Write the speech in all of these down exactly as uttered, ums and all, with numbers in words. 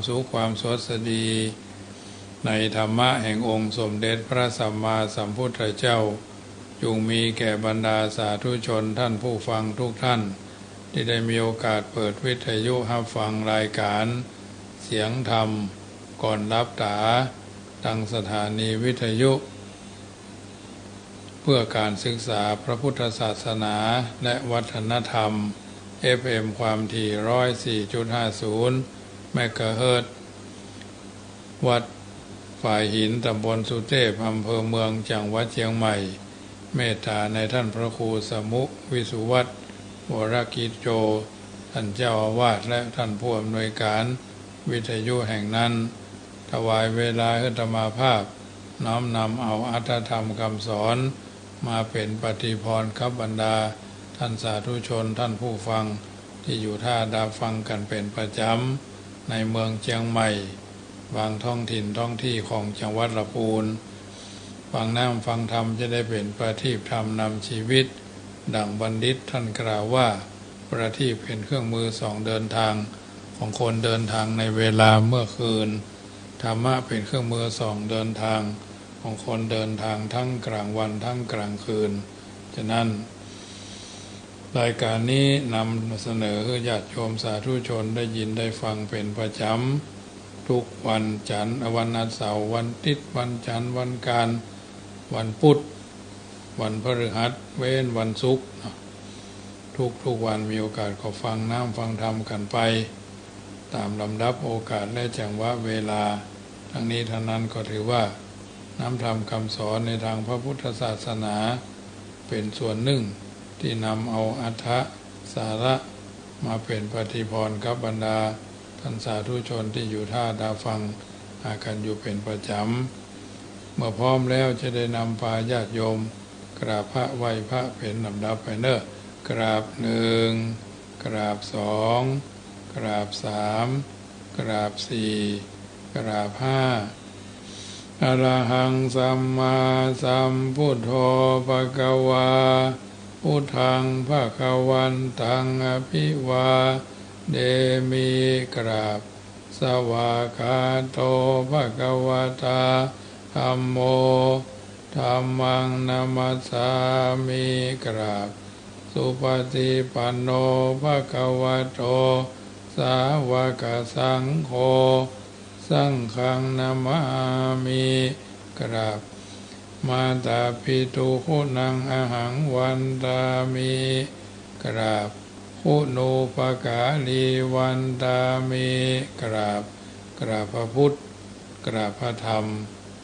สุขความสวัสดี ในธรรมะแห่งองค์สมเด็จพระสัมมาสัมพุทธเจ้า จุ่งมีแก่บรรดาสาธุชนท่านผู้ฟังทุกท่าน ตี้ได้มีโอกาสเปิดวิทยุฮับฟังรายก๋านเสียงธรรมก่อนหลับต๋า ตางสถานีวิทยุ เพื่อก๋านศึกษาพระพุทธศาสนาและวัฒนธรรม เอฟเอ็ม ความถี่ ร้อยสี่จุดห้าศูนย์ เมกะเฮิรตซ์ วัดฝายหิน ต๋ำบลสุเทพ อำเภอเมือง จังหวัดเจียงใหม่ เมตต๋านายท่านพระครูสมุ วิสุวัฒน์ วรกิจโจ ท่านเจ้าอาวาส และท่านผู้อำนวยก๋านวิทยุแห่งนั้น ถวายเวลาหื้ออาตมาภาพ น้อมนำเอาอรรถธรรมคำสอน มาเป๋นปฏิภรณ์กับบรรดาท่านสาธุชนท่านผู้ฟัง ตี้อยู่ท่าดาฟังกั๋นเป๋นประจ๋ำ ในเมืองเจียงใหม่ บางท้องถิ่นท้องตี้ของจังหวัดละปูน ฟังน้ำฟังธรรมจะได้เป๋นประทีปธรรมนำชีวิต ดั่งบัณฑิตท่านกล่าวว่า ประทีปเป๋นเครื่องมือส่องเดินทางของคนเดินทางในเวลาเมื่อคืน ธรรมะเป๋นเครื่องมือส่องเดินทางของคนเดินทางทั้งกลางวันทั้งกลางคืน ฉะนั้น รายก๋านนี้นำเสนอหื้อญาติโยมสาธุชนได้ยินได้ฟังเป๋นประจ๋ำ ทุกวันจันทร์ วันเสาร์ วันอาทิตย์ วันจันทร์ วันอังคาร วันพุธ วันพฤหัส เว้นวันศุกร์เนาะ ทุกๆ วันมีโอกาสก็ฟังน้ำฟังธรรมกั๋นไป ต๋ามลำดับโอกาสและจังหวะเวลา ทั้งนี้ทั้งนั้นก็ถือว่าน้ำธรรมคำสอนในตางพระพุทธศาสนา เป๋นส่วนนึ่งตี้นำเอาอรรถะสาระมาเป๋นปฏิภรณ์กับบรรดาท่านสาธุชนตี้อยู่ท่าดาฟังหากั๋นอยู่เป๋นประจ๋ำ เมื่อพร้อมแล้วจะได้นำปาญาติโยมกราบพระไหว้พระเป๋นลำดับไปเน่อ กราบหนึ่ง กราบสอง กราบสาม กราบสี่ กราบห้า อะระหังสัมมาสัมพุทโธ ภะคะวา พุทธัง ภะคะวันตัง อะภิวาเดมิ กราบ สวากขาโต ภะคะวะตา ธัมโม ธัมมัง นะมัสสามิ กราบ สุปฏิปันโน ภะคะวะโต สาวกสังโฆ สังฆัง นะมามิ กราบ มาตาปิตุ คุณัง อะหัง วันตามิ กราบ คุณูปการี วันตามิ กราบ กราบพระพุทธ กราบพระธรรม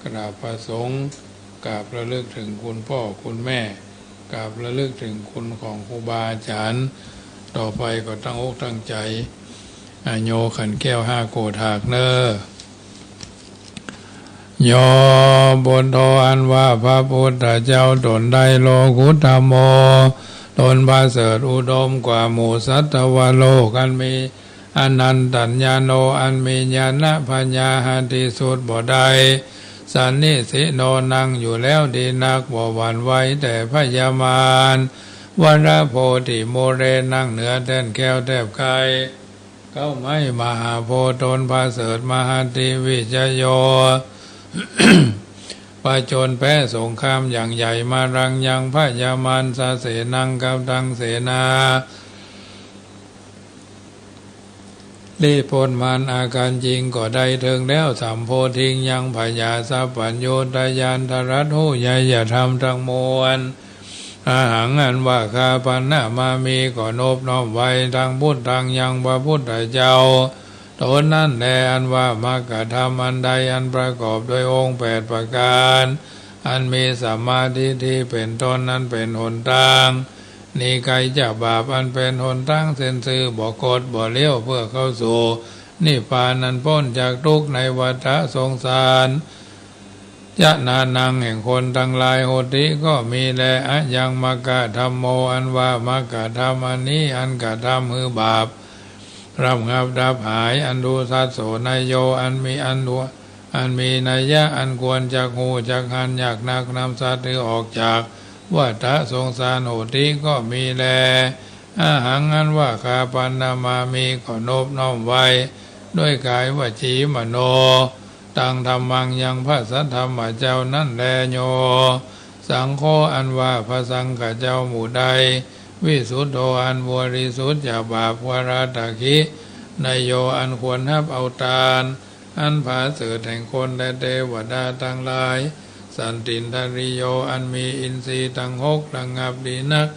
กราบพระสงฆ์ กราบระลึกถึงคุณพ่อคุณแม่ กราบระลึกถึงคุณของครูบาอาจ๋ารย์ ต่อไปก็ตั้งอกตั้งใจ๋ อะ โยขันแก้วห้าโกฏฐากเน่อ โย พุทโธ อันว่าพระพุทธเจ้าต๋นใด โลกุตโม ต๋นประเสริฐอุดมกว่าหมู่สัตวโลก อันมี อนันตัญญาโณ อันมีญาณปัญญาหาที่สุดบ่ได้ สันนิสิโณ นั่งอยู่แล้วดีนัก บ่หวั่นไหวแต่พยามาร วรโพธิมูเล นั่งเหนือแท่นแคล้วแทบไคร้ เก๊าไม้มหาโพธิ์ ต๋นประเสริฐมหัตถิวิจโย ผจญแพ้สงครามอย่างใหญ่ มารังยัง พยามาร สะเสนัง กับตังเสนา ลี้พ้นมารอาการจริงก็ได้เถิงแล้ว สัมโพธิง ยังพญาสัพพัญญูตญาณ ตรัสฮู้ไยยธรรมทั้งมวล อะหัง อันว่าข้า ปัณณมามิ ก็นบน้อมไหว้ ตังพุทธัง ยังพระพุทธเจ้า ต๋นนั้นแล อันว่ามรรคธรรมอันใด อันประกอบด้วยองค์แปดประการ อันมีสัมมาทิฏฐิเป็นต้น นั้นเป็นหนตาง นิไกรจบาป อันเป็นหนตางเส้นซื่อ บ่คดบ่เลี้ยว เพื่อเข้าสู่นิพพาน อันป๊นจากทุกข์ในวัฏสงสาร จนานัง แห่งคนตังหลาย โหติ ก็มีแล อะยังมรรคธัมโม อันว่ามรรคธรรมอันนี้ อันกระทำหื้อบาป ระงับดับหาย อันดูสัสโสนโย อันมีอันดู อันมีนัยยะ อันควรจักฮู้จักหัน ยากนักนำสัตว์หื้อออกจากวัฏสงสาร โหติ ก็มีแล อะหัง อันว่าข้า ปัณณมามิ ก็นบน้อมไหว้ ด้วยก๋ายวจีมโน ตังธัมมังยังพระสัทธรรมเจ้านั้นแลโย สังโฆ อันว่าพระสังฆเจ้าหมู่ใด วิสุทโธ อันบริสุทธิ์จากบาป วรตะขินโย อันควรฮับเอาตาน อันผาเสริฐแห่งคนและเตวดาตังหลาย สันตินทริโย อันมีอินทรีย์ตังหกระงับดีนัก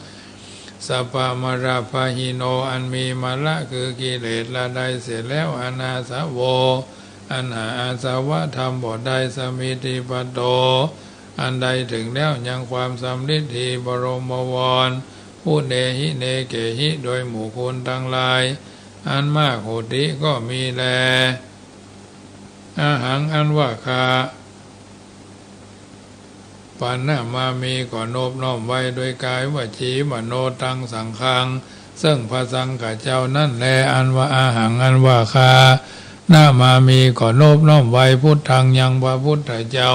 สัปปะมะละปะหิโน อันมีมะละคือกิเลสละได้เสียแล้ว อนาสโว อันหาอาสวะธรรมบ่ได้ สมิทธิปัตโต อันได้เถิงแล้วยังความสำริดดี บรมวร ปุเณหิ เณเกหิ โดยหมู่คุณตังหลาย อันมาก โหติ ก็มีแล อะหัง อันว่าข้า ปะนะมามิ ก็นบน้อมไหว้ด้วยก๋ายวจีมโน ตังสังฆัง ซึ่งพระสังฆเจ้านั้นแล อันว่า อะหัง อันว่าข้า นะมามิ ก็นบน้อมไหว้ พุทธัง ยังพระพุทธเจ้า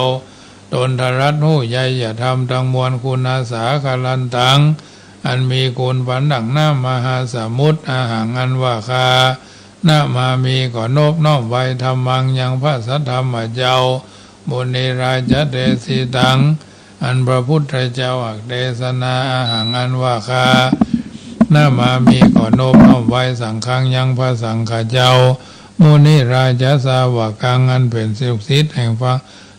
ตนตรัสฮู้ไยยธรรมตังมวล คุณสาครันตัง อันมีคุณปานดั่งน้ำมหาสมุทร อะหัง อันว่าข้า นะมามิ ก็นบน้อมไหว้ ธัมมัง ยังพระสัทธรรมเจ้า มุนิราชเดสิตัง อันพระพุทธเจ้าอักเตสนา อะหัง อันว่าข้า นะมามิ ก็นบน้อมไหว้ สังฆัง ยังพระสังฆเจ้า มุนิราชสาวกัง อันเป๋นลูกศิษย์แห่งพระ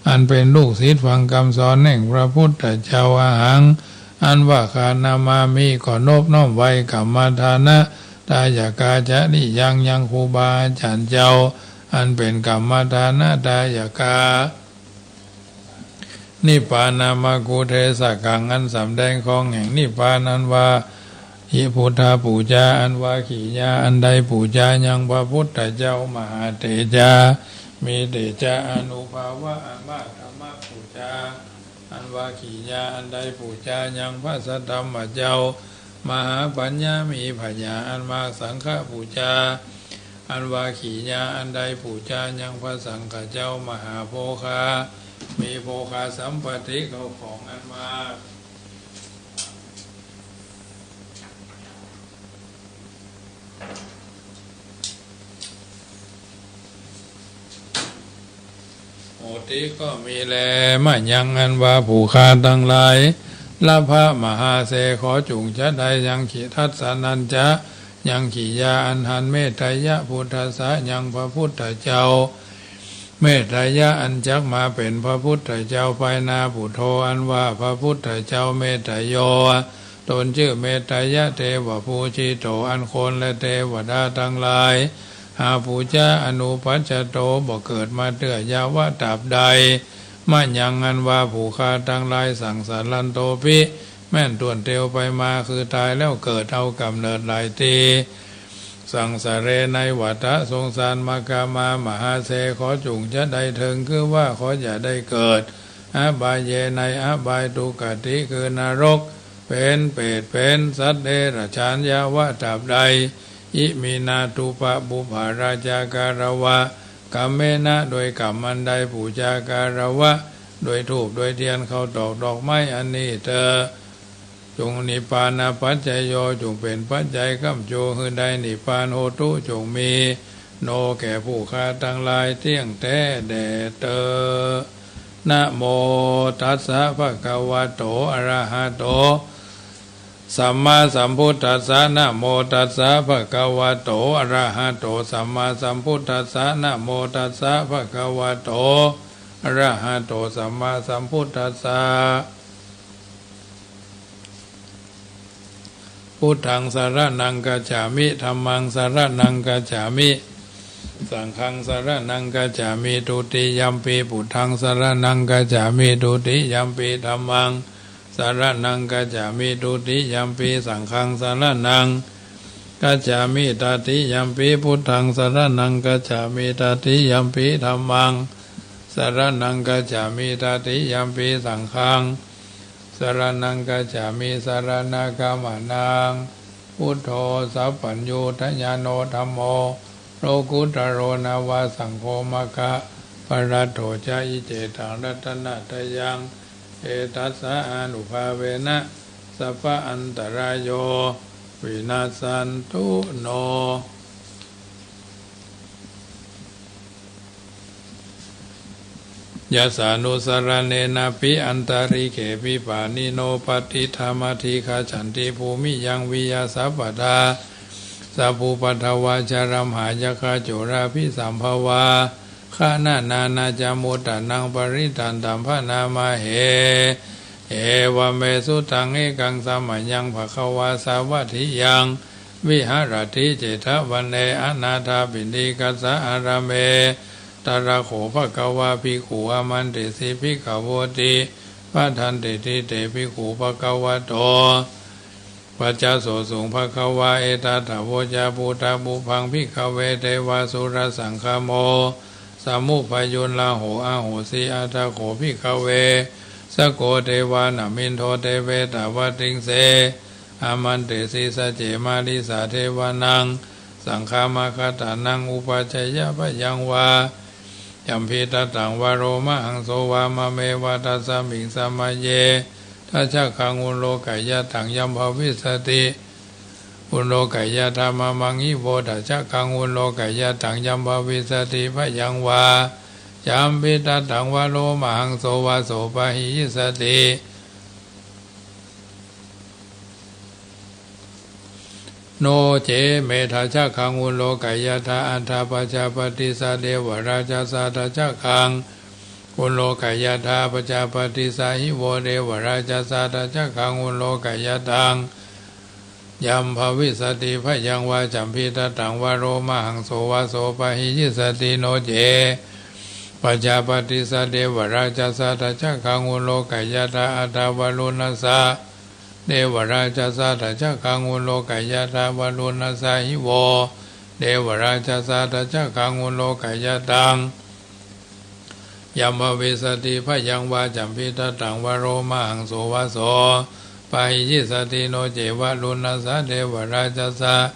อันเป๋นลูกศิษย์ฟังกำสอนแห่งพระพุทธเจ้า อะหัง อันว่าข้า นะมามิ ก็นบน้อมไหว้ กัมมะทานะ ทายกา จริยัง ยังครูบาอาจ๋ารย์เจ้า อันเป๋นกัมมะทานะทายกา นิพพานามกุเทศกัง อันสำแดงของแห่งนิพพาน อันว่า อิพุทธปูจา อันว่ากิริยาอันใดปูจายังพระพุทธเจ้า มหาเตจา มีเตจาอานุภาพะ อันว่าธรรมปูจา อันว่ากิริยาอันใดปูจายังพระสัทธรรมเจ้า มหาปัญญา มีปัญญา อันว่าสังฆปูจา อันว่ากิริยาอันใดปูจายังพระสังฆเจ้า มหาโภคา มีโภคาสัมปติ เข้าของอันมาก โหติ ก็มีแล มะยัง อันว่าผู้ข้าตังหลาย ละภะมหาเส ขอจุ่งจะได้ ยังกิ ทัสสะนัญจะ ยังกิริยาอันหัน เมตตายะพุทธัสสะ ยังพระพุทธเจ้า เมตตายะอันจักมาเป๋นพระพุทธเจ้าภายหน้า ปุโธ อันว่าพระพุทธเจ้า เมตตะโย ตนจื้อเมตตายะ เตวะปูจิโต อันคนและเตวดาตังหลาย หาปูจา อนุปัชชะโต บ่เกิดมาเตื้อ ยาวะ ตราบใด มะยัง อันว่าผู้ข้าตังหลาย สังสารันโตปิ แม่นถ้วนเตียวไปมา คือตายแล้วเกิด เอาก๋ำเนิดหลายตี้ สังสาเรไนวะตะ สงสาร มะกะมา มหาเส ขอจุ่งจะได้เถิง คือว่าขออย่าได้เกิด อบาย ในอบาย ทุคติ คือนรก เป๋นเปรต เป๋นสัตว์เดรัจฉาน ยาวะ ตราบใด อิมินา ทูปะปุพพะราชาการะวะ กัมเมนะ โดยก๋ำอันใด ปูจาการะวะ โดยธูป โดยเตียน ข้าวตอก ดอกไม้ อันนี้เต๊อะ จุ่ง นิพพานะปัจจโย จุ่งเป๋นปัจจัย ก๋ำจู หื้อได้นิพพาน โหตุ จุ่งมี โน แก่ผู้ข้าตังหลาย เตี้ยงแต๊แด่เต๊อะ นะโม ตัสสะ ภะคะวะโต อะระหะโต สัมมาสัมพุทธัสสะ นะโม ตัสสะ ภะคะวะโต อะระหะโต สัมมาสัมพุทธัสสะ นะโม ตัสสะ ภะคะวะโต อะระหะโต สัมมาสัมพุทธัสสะ พุทธัง สะระณัง กัจฉามิ ธัมมัง สะระณัง กัจฉามิ สังฆัง สะระณัง กัจฉามิ ทุติยัมปิ พุทธัง สะระณัง กัจฉามิ ทุติยัมปิ ธัมมัง สะระณัง กัจฉามิ ทุติยัมปิ สังฆัง สะระณัง กัจฉามิ ตติยัมปิ พุทธัง สะระณัง กัจฉามิ ตติยัมปิ ธัมมัง สะระณัง กัจฉามิ ตติยัมปิ สังฆัง สะระณัง กัจฉามิ สะระณะกะมะนัง พุทโธ สัพพัญญูตะญาโณ ธัมโม โลกุตโต นะวะ สังโฆ มะคะ พะละโต จะ อิเจตัง รัตนะตะยัง เอตัสสะ อานุภาเวนะ สัพพะอันตะราโย วินัสสันตุ โน Yassānussaraṇena pi antalikkhe pi pāṇino patiṭṭhānadhigacchanti bhūmiyaṃ viyā sapadā. Sabbupaddavā jaramhā yakkhā corāpi sambhavā, ghananā nāñca muttanaṃ parittaṃ taṃ bhaṇāma he. Evaṃ me sutaṃ. Ekaṃ samayaṃ bhagavā sāvatthiyaṃ viharati jetavane anāthapiṇḍikassa ārāme. Tatra kho bhagavā bhikkhū āmantesi bhikkhavoti. Bhadanteti te bhikkhū bhagavato paccassosuṃ. Bhagavā etadavoca. Phuṭṭhapubbaṃ bhikkhave devasurasaṅgamo, samuppajuṇhaṇo ahosi. Atha kho bhikkhave, sakko devānaminto devetāvatiṃse, āmantesi sace marissa devānaṃ saṅghamāgatānaṃ. Uppajjeyya bhayaṃ vā champittattaṃ vā lomahaṃso vā, mammeva tasmiṃ samaye dajjaggaṃ uḷokayyataṃ. Yam bhavissati uḷokayyattha, mamaṃ hi vo dajjaggaṃ uḷokayyataṃ. Yam bhavissati bhayaṃ vā champittattaṃ vā lomahaṃso vā, so pahiyissati. No ce me dajjaggaṃ uḷokayyattha. Atha pajāpatissa devarājassa dajjaggaṃ uḷokayyattha. Pajāpatissa hi vo devarājassa dajjaggaṃ uḷokayyataṃ. Yam bhavissati bhayaṃ vā champittattaṃ vā lomahaṃso vā, so pahiyissati. No ce pajāpatissa devarājassa dajjaggaṃ uḷokayyattha. Atha varuṇassa devarājassa dajjaggaṃ uḷokayyattha. Varuṇassa hi vo devarājassa dajjaggaṃ uḷokayyataṃ. Yam bhavissati bhayaṃ vā champittattaṃ vā lomahaṃso vā, so pahiyissati. No ce varuṇassa devarājassa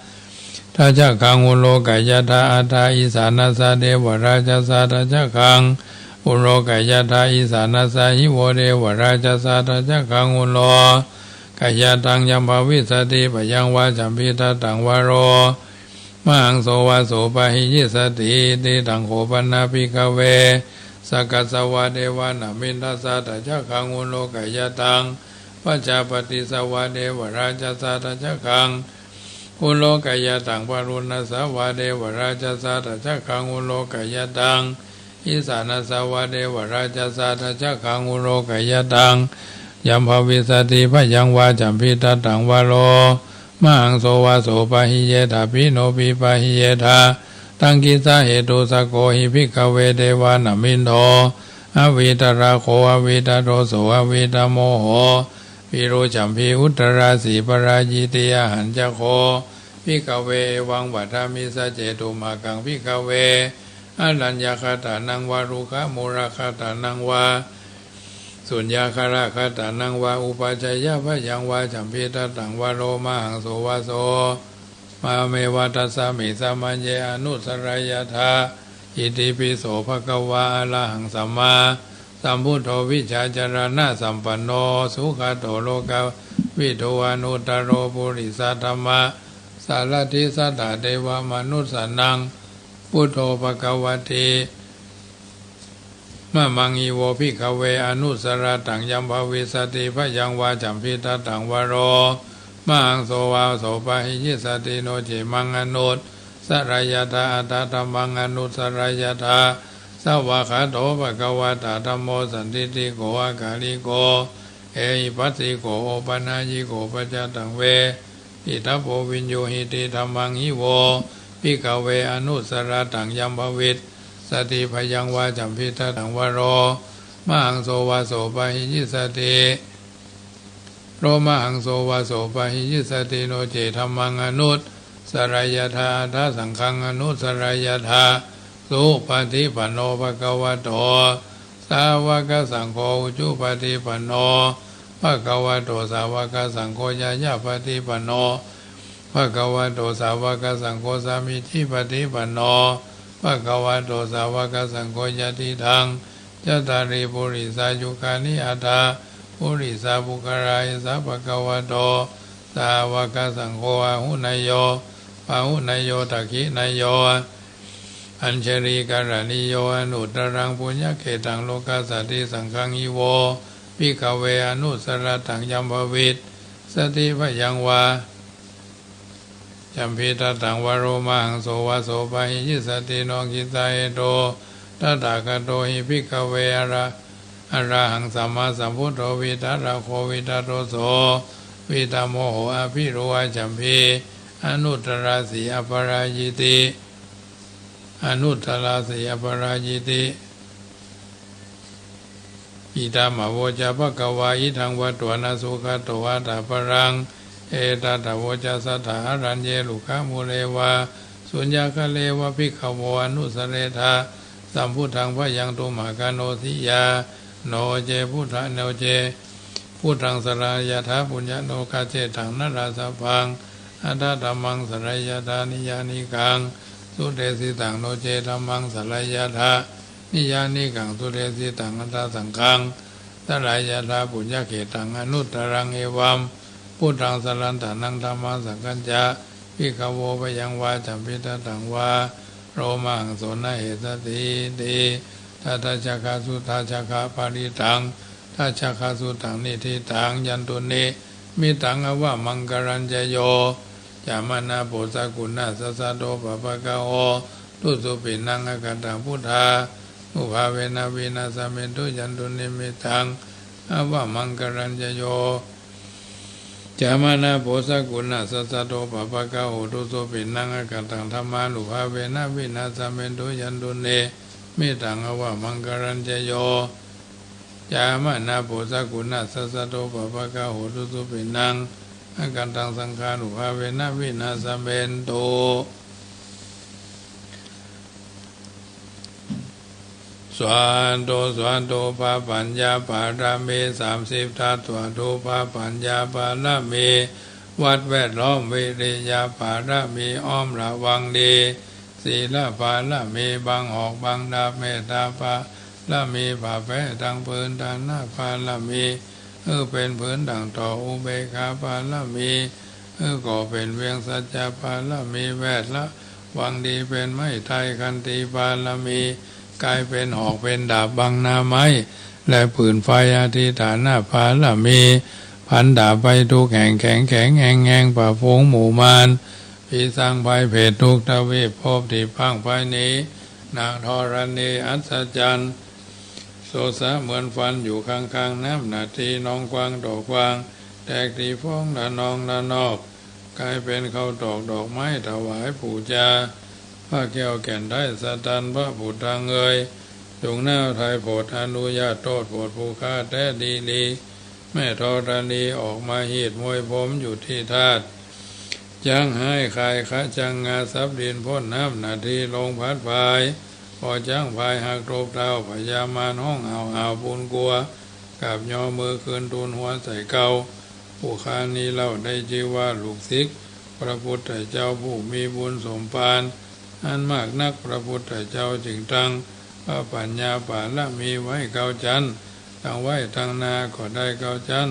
dajjaggaṃ uḷokayyattha. Atha isāṇassa devarājassa dajjaggaṃ uḷokayyattha. Isāṇassa hi vo devarājassa dajjaggaṃ uḷokayyataṃ. Yam bhavissati bhayaṃ vā champittattaṃ vā lomahaṃso vā, so pahiyissati. Idaṃ kho pana bhikkhave sakassa vā devānamintassa dajjaggaṃ uḷokayyataṃ. Pajāpatissa vā devarājassa dajjaggaṃ uḷokayyataṃ. Varuṇassa vā devarājassa dajjaggaṃ uḷokayyataṃ. Isāṇassa vā devarājassa dajjaggaṃ uḷokayyataṃ. Yam bhavissati bhayaṃ vā champittattaṃ vā lomahaṃso vā, so pahiyyettha pīṇopi pahiyyettha. Taṃ kissa hetu? Sakko hi bhikkhave devānaminto avītarāgo avītadoso avītamoho virūcampi uttarāsi parājīti. Ahañca kho bhikkhave evaṃ vadāmi. Saccetu. Mā kaṃ bhikkhave araññagatānaṃ vā rukkhamūlagatānaṃ vā suññagāragatanaṃ vā uppajjeyya bhayaṃ vā champittattaṃ vā lomahaṃso vā, so māmeva tasmiṃ samaye anussarayyatha. Itipi so bhagavā arahaṃ sammāsambuddho vijjācaraṇasampanno sugato lokavidū anuttaro purisadammasārathi satthā devamanussānaṃ buddho bhagavāti. Mamaṃ hi vo bhikkhave anussarattaṃ yam bhavissati bhayaṃ vā champittattaṃ vā lomahaṃso vā, so pahiyissati. No ce maṃ anussarayyatha atha dhammaṃ anussarayyatha. Svākkhāto bhagavatā dhammo sandiṭṭhiko akāliko ehipassiko opanayiko paccattaṃ ve ditabbo viññūhīti. Dhammaṃ hi vo bhikkhave anussarattaṃ yam bhavissati bhayaṃ vā champittattaṃ vā lomahaṃso vā, so pahiyissati lomahaṃso vā, so pahiyissati. No ce dhammaṃ anussarayyatha atha saṅghaṃ anussarayyatha. Supaṭipanno bhagavato sāvakasaṅgho, ujupaṭipanno bhagavato sāvakasaṅgho, ñāyapaṭipanno bhagavato sāvakasaṅgho, sāmīcipaṭipanno bhagavato sāvakasaṅgho, yadidaṃ cattāri purisayugāni aṭṭha purisapuggalā, esa bhagavato sāvakasaṅgho, āhuneyyo pāhuneyyo dakkhiṇeyyo Anjalikaraṇīyo anuttaraṃ puññakkhettaṃ lokassāti. Saṅghaṃ hi vo bhikkhave anussarattaṃ yambavissatimabhayaṃ vā jamhidaṭṭhaṃ vā lomahaṃso vā sopāhiyissati. No kittā hetu tathāgato hi bhikkhave ara- arahaṃ sammāsambuddho vītarāgo vītaraso vītamoho abhirūḷhajambhī anuttarāsi aparājiti. Anuttarāsi aparājiti. Idamavoca bhagavā. Idaṃ vatvāna sugato athaparaṃ etadavoca: Sattā āraññe rukkhamūle vā suññakale vā bhikkhavo anussarettha sambuddhaṃ bhayaṃ tumhakanosi. Yā no ce buddha- no ce buddhaṃ saraṇaṃ yātha puññaṃ lokassetaṃ narāsabhaṃ, atha dhammaṃ saraṇaṃ yātha niyyānikaṃ sudesitaṃ, no ce dhammaṃ saraṇaṃ yātha niyyānikaṃ sudesitaṃ, atha saṅghaṃ saraṇaṃ yātha puññakkhettaṃ anuttaraṃ, evaṃ buddhaṃ saraṇaṃ dhammaṃ saṅghañca bhikkhavo bhayaṃ vā jamhidaṭṭhaṃ vā lomahaṃso na hessatīti. Tattha jāgā suddhā jāgā parittaṃ, tha jāgā suddhaṃ niṭṭhitaṃ, yandunnimittaṃ avamaṅgalañca yo cāmanāpo sakuṇassa saddo pāpaggaho dussupinaṃ akantaṃ buddhānubhāvena vināsamentu. Yandunnimittaṃ avamaṅgalañca yo cāmanāpo sakuṇassa saddo pāpaggaho dussupinaṃ akantaṃ dhammānubhāvena vināsamentu. Yandunnimittaṃ avamaṅgalañca yo cāmanāpo sakuṇassa saddo pāpaggaho dussupinaṃ akantaṃ saṅghānubhāvena vināsamentu. Svādo svādo พระปัญญาบารมี สามสิบทัศน์ สวาโท พระปัญญาบารมี วัดแวดล้อม วิริยะบารมี อ้อมระวังดี ศีลบารมี บังหอกบังดาบ เมตตาบารมี ผ้าแพร่ตังผืน ฐานะบารมี หื้อเป๋นผืนตั้งต่อ อุเบกขาบารมี หื้อก่อเป๋นเวียง สัจจะบารมี แวดระวังดีเป๋นไม้ไท ขันติบารมี ก๋ายเป๋นหอกเป๋นดาบบังหน้าไม้และปืนไฟ อธิฐานบารมี พันดาบไปทุกแห่ง แข็งแข็งแอ่งแอ่ง ปราบฝูงหมู่มาร ผีสางภัยเผตรทุกทวีป ภพตี้พร่างไพรหนี นางธรณีอัศจรรย์ โสสะเหมือนฟันอยู่ข้างๆ น้ำนาที นองกว้างต่อกว้าง แตกตี้ฟองละนองละนอก ก๋ายเป๋นข้าวตอกดอกไม้ถวายปู๋จา พระแก้วแก่นไท้สะตัน พระปุตตังเอย จงหน้าวไท้โผดอนุญาต โต้ษโผดผู้ฆ่าแต๊ดีหลี แม่ธรณีออกมาฮีดมวยผมอยู่ตี้ธาตุ จ๊างฮ้ายคายคะจังงา สับดินพ่นน้ำนาที ลงพัดพาย ปอจ๊างพายหักตบเท้า พญามารฮ้องอ้าวอ้าวปูนกัว กราบยอมือคืนทูลหัวใส่เกล้า ผู้ข้านี้เล่าได้จื้อว่าลูกศิษย์พระปุตตะเจ้าผู้มีบุญสมภารอันมากนัก พระปุตตะเจ้าจึงตั้งพระปัญญาบารมีไว้เก้าจั๊น ตั้งไว้ตังหน้าก็ได้เก้าจั๊น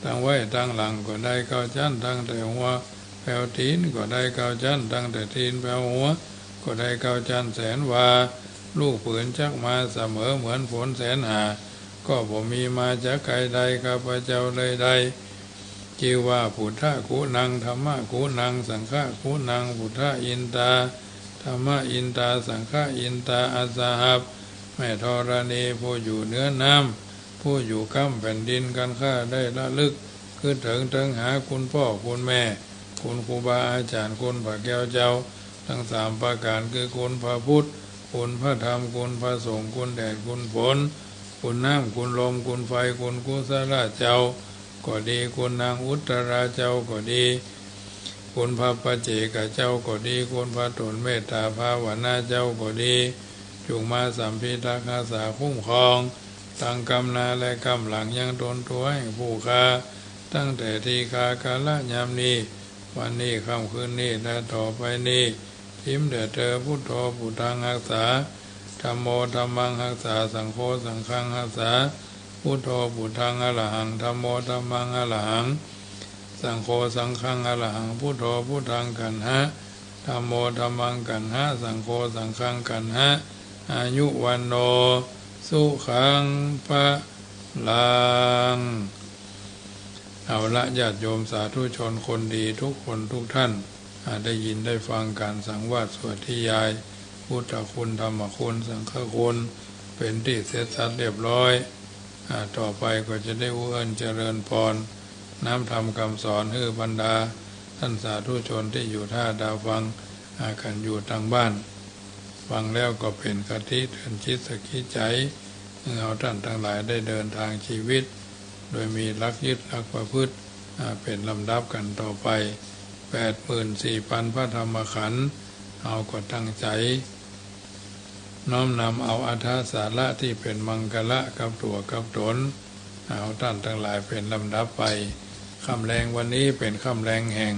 ตั้งไว้ตังหลังก็ได้เก้าจั๊น ตั้งแต่หัวแผวตี๋นก็ได้เก้าจั๊น ตั้งแต่ตี๋นแผวหัวก็ได้เก้าจั๊น แสนวา ลูกปืนจักมาเสมอเหมือนฝนแสนหา ก็บ่มีมาจากใครได้ ข้าพเจ้าเลยได้จื้อว่า พุทธะกุณัง ธัมมะกุณัง สังฆะกุณัง พุทธะอินตา ธัมมะอินตา สังฆะอินตา อัสสหัส แม่ธรณีผู้อยู่เหนือน้ำ ผู้อยู่ก้ำแผ่นดิน กันข้าได้ระลึกกึ๊ดเถิงเถิงหาคุณป้อคุณแม่ คุณครูบาอาจ๋ารย์ คุณพระแก้วเจ้า ตังสามประก๋าน คือคุณพระพุทธ คุณพระธรรม คุณพระสงฆ์ คุณแดด คุณฝน คุณน้ำ คุณลม คุณไฟ คุณกุศลาเจ้าก็ดี คุณนางอุตตราเจ้าก็ดี คุณพระปัจเจกเจ้าก็ดี คุณพระต๋นเมตตาภาวนาเจ้าก็ดี จุ่งมาสัมภิทักษ์ฮักษาคุ้มครอง ตังก้ำหน้าและก้ำหลังยังต๋นตั๋วแห่งผู้ข้า ตั้งแต่ตี้ข้ากาละยามนี้ วันนี้ ค่ำคืนนี้ และต่อไปนี้ ถิมแด่เธอ พุทโธ พุทธัง ฮักษา ธัมโม ธัมมัง ฮักษา สังโฆ สังฆัง ฮักษา พุทโธ พุทธัง อรหัง ธัมโม ธัมมัง อรหัง สังโฆ สังฆัง อรหัง พุทโธ พุทธัง กัณหะ ธัมโม ธัมมัง กัณหะ สังโฆ สังฆัง กัณหะ อายุ วัณโณ สุขัง พลัง เอาละ ญาติโยมสาธุชนคนดีทุกคนทุกท่าน อ่า ได้ยินได้ฟังการสังวาสสวดนิยาย พุทธคุณ ธรรมคุณ สังฆคุณ เป็นตี้เสร็จสัดเรียบร้อย อ่า ต่อไปก็จะได้อู้เอิ้นเจริญพร น้ำธรรมคำสอนหื้อบรรดา ท่านสาธุชนตี้อยู่ต้าดาฟัง อ่า กั๋นอยู่ตางบ้าน ฟังแล้วก็เป๋นคติเตือนจิตสักขีไจ๋ หื้อเฮาต้านตังหลายได้เดินตางชีวิต โดยมีหลักยึดหลักประพฤติ อ่า เป๋นลำดับกั๋นต่อไป แปดหมื่นสี่พันพระธรรมขันธ์ เฮาก็ตั้งใจ๋ น้อมนำเอาอัตถสาระตี้เป๋นมังคละกับตั๋วกับต๋น เอาต้านตังหลายเป๋นลำดับไป ค่ำแลงวันนี้เป๋นค่ำแลงแห่ง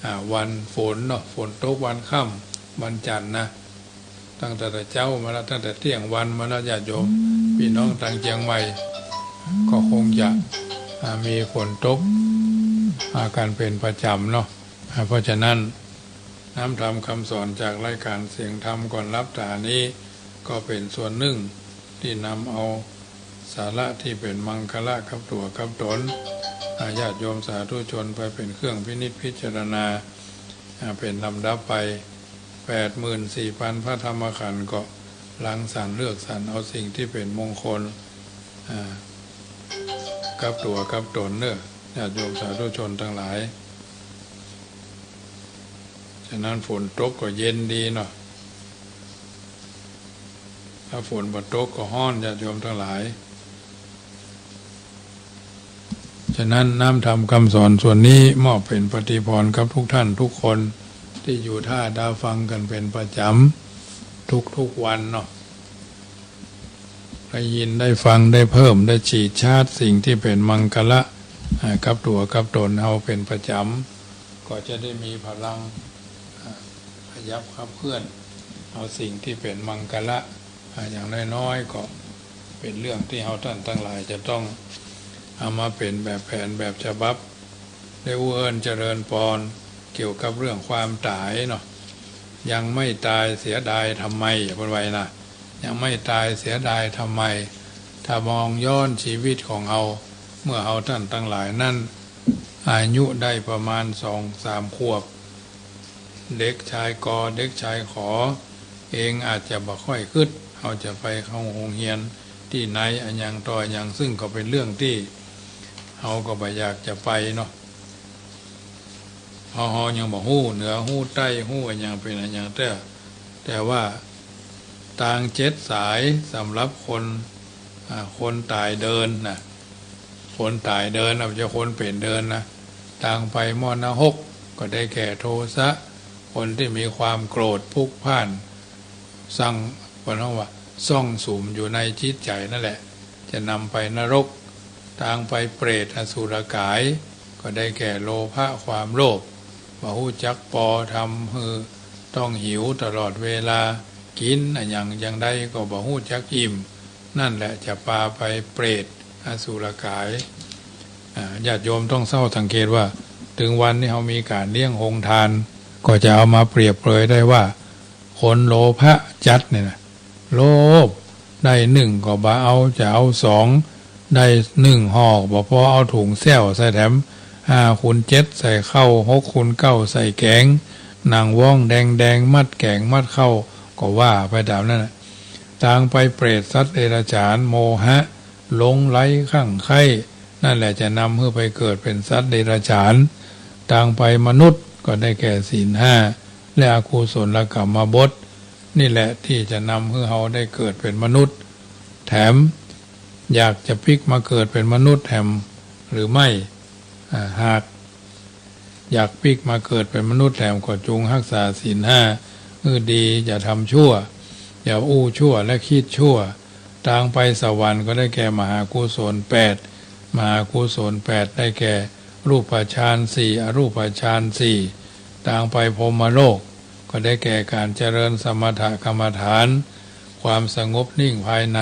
อ่า วันฝนเนาะ ฝนตกวันค่ำ วันจันทร์นะ ตั้งแต่เจ๊ามาแล้ว ตั้งแต่เตี้ยงวันมาแล้ว ญาติโยม ปี้น้องตางเจียงใหม่ ก็คงจะ อ่า มีฝนตก อ่า กั๋นเป๋นประจ๋ำเนาะ อ่า เพราะฉะนั้น น้ำธรรมคำสอนจากรายการเสียงธรรมก่อนหลับต๋านี้ ก็เป๋นส่วนนึ่งตี้นำเอาสาระตี้เป๋นมังคละกับตั๋วกับต๋น อ่า ญาติโยมสาธุชนไปเป๋นเครื่องพินิจพิจารณา อ่า เป๋นลำดับไป แปดหมื่นสี่พันพระธรรมขันธ์ ก็รังสรรค์เลือกสรรเอาสิ่งตี้เป๋นมงคล อ่า กับตั๋วกับต๋นเนาะ ญาติโยมสาธุชนตังหลาย ฉะนั้นฝนตกก็เย็นดีเนาะ ถ้าฝนบ่ตกก็ฮ้อน ญาติโยมตังหลาย ฉะนั้นน้ำธรรมคำสอนส่วนนี้มอบเป๋นปฏิภรณ์กับทุกท่านทุกคน ตี้อยู่ต้าดาฟังกั๋นเป๋นประจ๋ำ ทุกๆ วันเนาะ ได้ยินได้ฟังได้เพิ่มได้ฉีดชาร์จสิ่งตี้เป๋นมังคละ อ่า กับตั๋วกับต๋นเฮาเป๋นประจ๋ำ ก็จะได้มีพลัง อ่า ขยับขับเคลื่อน เอาสิ่งตี้เป๋นมังคละ อ่า อย่างน้อยๆ ก็เป๋นเรื่องตี้เฮาต้านตังหลายจะต้องเอามาเป๋นแบบแผนแบบฉบับ ได้อู้เอิ้นเจริญพรเกี่ยวกับเรื่องความต๋ายเนาะ ยังไม่ตายเสียดายทำไม เปิ้นว่านะ ยังไม่ตายเสียดายทำไม ถ้ามองย้อนชีวิตของเฮา เมื่อเฮาต้านตังหลายนั้น อายุได้ประมาณสองสามขวบ เด็กชายกอ เด็กชายขอ เองอาจจะบ่ค่อยกึ๊ด เฮาจะไปเข้าโฮงเฮียนตี้ไหน อะหยังต่ออะหยัง ซึ่งก็เป๋นเรื่องตี้เฮาก็บ่อยากจะไปเนาะ เพราะเฮายังบ่ฮู้เหนือฮู้ใต้ฮู้อะหยังเป๋นอะหยัง แต่ แต่ว่าตางเจ็ดสายสำหรับคน อ่า คนต๋ายเดินนะ คนต๋ายเดินนะ บ่ใจ้คนเป๋นเดินนะ ตางไปหม้อนรกก็ได้แก่โทสะ คนตี้มีความโกรธพลุกพล่าน ซ่อง เปิ้นฮ้องว่าซ่องสุมอยู่ในจิตใจ๋นั่นแหละ จะนำไปนรก ตางไปเปรตอสุรกาย ก็ได้แก่โลภะความโลภ บ่ฮู้จักปอ ทำหื้อต้องหิวตลอดเวลา กิ๋นอะหยังอย่างใดก็บ่ฮู้จักอิ่ม นั่นแหละจะปาไปเปรตอสุรกาย อ่า ญาติโยมต้องเศร้าสังเกตว่า ตึงวันนี้เฮามีก๋านเลี้ยงโฮงตาน ก็จะเอามาเปรียบเปรยได้ว่า คนโลภะจัดเนี่ยนะ โลภ ได้นึ่งก็บ่เอา จะเอาสอง ได้นึ่งห่อบ่ปอ เอาถุงแส้วใส่แถม ห้าคูณเจ็ดใส่ข้าว หกคูณเก้าใส่แก๋ง หนังว้องแดงๆ มัดแก๋งมัดข้าว ก็ว่าไปต๋ามนั้นน่ะ ตางไปเปรตสัตว์เดรัจฉาน โมหะ หลงใหลคลั่งใคล้ นั่นแหละจะนำหื้อไปเกิดเป๋นสัตว์เดรัจฉาน ตางไปมนุษย์ก็ได้แก่ศีลห้า และอกุศลกรรมบท นี่แหละตี้จะนำหื้อเฮาได้เกิดเป๋นมนุษย์ แถมอยากจะปิ๊กมาเกิดเป๋นมนุษย์แถมหรือไม่ อ่า หากอยากปิ๊กมาเกิดเป๋นมนุษย์แถมก็จุ่งฮักษาศีลห้าหื้อดี อย่าทำชั่ว อย่าอู้ชั่วและกึ๊ดชั่ว ตางไปสวรรค์ก็ได้แก่มหากุศลแปด มหากุศลแปดได้แก่รูปฌานสี่ อรูปฌานสี่ ตางไปพรหมโลกก็ได้แก่ก๋านเจริญสมถกรรมฐาน ความสงบนิ่งภายใน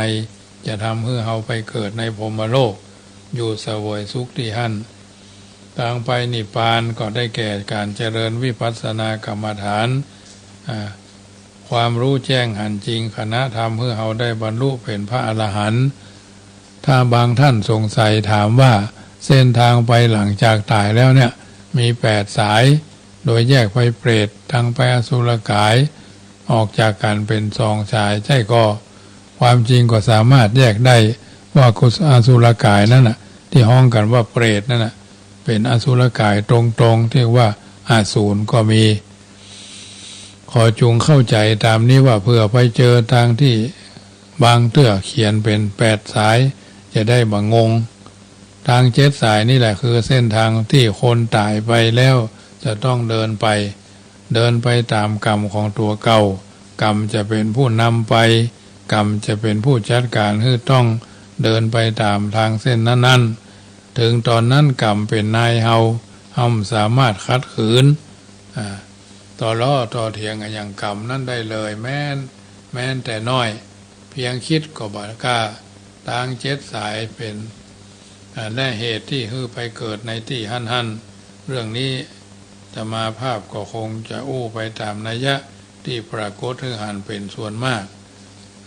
จะทำหื้อเฮาไปเกิดในพรหมโลก อยู่เสวยสุขตี้หั้น ตางไปนิพพานก็ได้แก่ก๋านเจริญวิปัสสนากรรมฐาน อ่า ความฮู้แจ้งหันจริง คณะทำหื้อเฮาได้บรรลุเป๋นพระอรหันต์ ถ้าบางต้านสงสัยถามว่า เส้นตางไปหลังจากต๋ายแล้วเนี่ย มีแปดสาย โดยแยกไปเปรต ตางไปอสุรกาย ออกจากกั๋นเป๋นสองสาย ใจ้ก่อ ความจริงก็สามารถแยกได้ว่ากุศ- อสุรกายนั้นน่ะ ตี้ฮ้องกั๋นว่าเปรตนั้นน่ะ เป๋นอสุรกายตรงๆ ตี้ว่าอสูรก็มี ขอจุ่งเข้าใจ๋ต๋ามนี้ว่า เผื่อไปเจอตางตี้บางเตื้อเขียนเป๋นแปดสาย จะได้บ่งง ตางเจ็ดสายนี่แหละคือเส้นตางตี้คนต๋ายไปแล้วจะต้องเดินไป เดินไปต๋ามกรรมของตั๋วเก่า กรรมจะเป๋นผู้นำไป กรรมจะเป๋นผู้จัดก๋านหื้อต้องเดินไปต๋ามตางเส้นนั้นๆ เถิงต๋อนนั้นกรรมเป๋นนายเฮา เฮาบ่สามารถขัดขืน อ่า ต่อล้อต่อเถียงอะหยังกรรมนั้นได้เลย แม้น แม้นแต่น้อย เพียงกึ๊ดก็บ่กล้า ตางเจ็ดสายเป๋น อ่า และเหตุตี้หื้อไปเกิดในตี้หั้นๆ เรื่องนี้อาตมาภาพก็คงจะอู้ไปต๋ามนัยยะตี้ปรากฏหื้อหันเป๋นส่วนมาก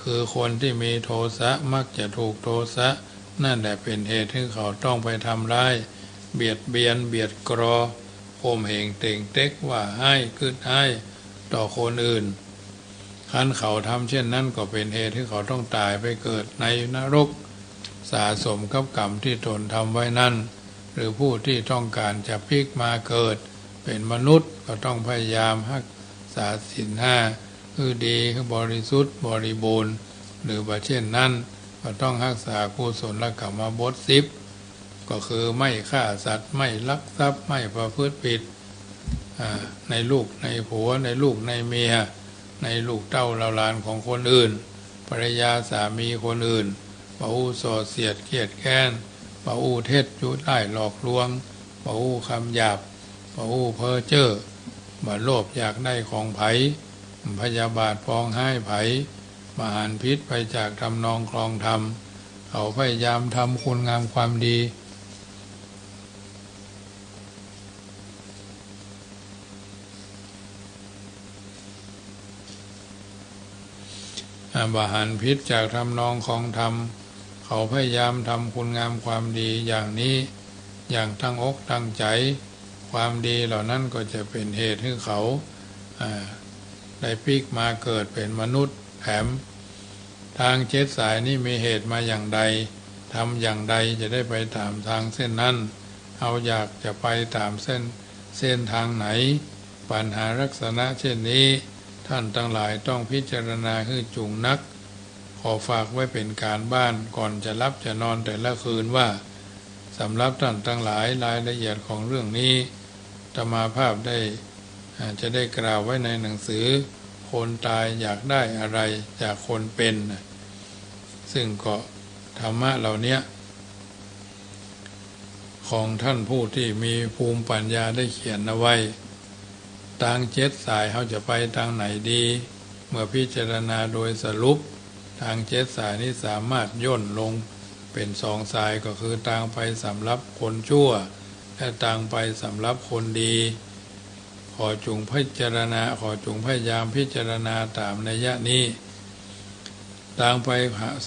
คือคนตี้มีโทสะมักจะถูกโทสะนั่นแหละเป๋นเหตุหื้อเขาต้องไปทำร้าย เบียดเบียน เบียดกรอ ข่มเหงเต่งเต็ก ว่าฮ้าย กึ๊ดฮ้ายต่อคนอื่น คันเขาทำเช่นนั้นก็เป๋นเหตุหื้อเขาต้องต๋ายไปเกิดในนรก สะสมกับกรรมตี้ตนทำไว้นั้น หรือผู้ตี้ต้องก๋านจะปิ๊กมาเกิดเป๋นมนุษย์ ก็ต้องพยายามฮักษาศีลห้าหื้อดี หื้อบริสุทธิ์บริบูรณ์ หรือบ่เช่นนั้นก็ต้องฮักษากุศลกรรมบทสิบ ก็คือไม่ฆ่าสัตว์ ไม่ลักทรัพย์ ไม่ประพฤติผิด อ่า ในลูกในผัว ในลูกในเมีย ในลูกเต้าเหล่าหลานของคนอื่น ภรรยาสามีคนอื่น บ่อู้ส่อเสียดเคียดแค้น บ่อู้เท็จยุร้ายหลอกลวง บ่อู้กำหยาบ บ่อู้เพ้อเจ้อ บ่โลภอยากได้ของใผ พยาบาทปองฮ้ายใผ บ่หันผิดไปจากทำนองครองธรรม เขาพยายามทำคุณงามความดี อ่า บ่หันผิดจากทำนองครองธรรม เขาพยายามทำคุณงามความดีอย่างนี้ อย่างตั้งอกตั้งใจ๋ ความดีเหล่านั้นก็จะเป๋นเหตุหื้อเขา อ่า ได้ปิ๊กมาเกิดเป๋นมนุษย์แถม ตางเจ็ดสายนี้มีเหตุมาอย่างใด ทำอย่างใดจะได้ไปต๋ามตางเส้นนั้น เฮาอยากจะไปต๋ามเส้น เส้นตางไหน ปัญหาลักษณะเช่นนี้ ต้านตังหลายต้องพิจารณาหื้อจุ่งนัก ขอฝากไว้เป๋นก๋านบ้านก่อนจะหลับจะนอนแต่ละคืนว่า สำหรับต้านตังหลาย รายละเอียดของเรื่องนี้ อาตมาภาพได้ อ่า จะได้กล่าวไว้ในหนังสือ คนตายอยากได้อะไรจากคนเป๋น ซึ่งก็ธรรมะเหล่าเนี้ย ของต้านผู้ตี้มีภูมิปัญญาได้เขียนเอาไว้ ตางเจ็ดสายเฮาจะไปตางไหนดี เมื่อพิจารณาโดยสรุป ตางเจ็ดสายนี้สามารถย่นลงเป๋นสองสาย ก็คือตางไปสำหรับคนชั่ว และตางไปสำหรับคนดี ขอจุ่งพิจารณา ขอจุ่งพยายามพิจารณาต๋ามนัยยะนี้ ตางไป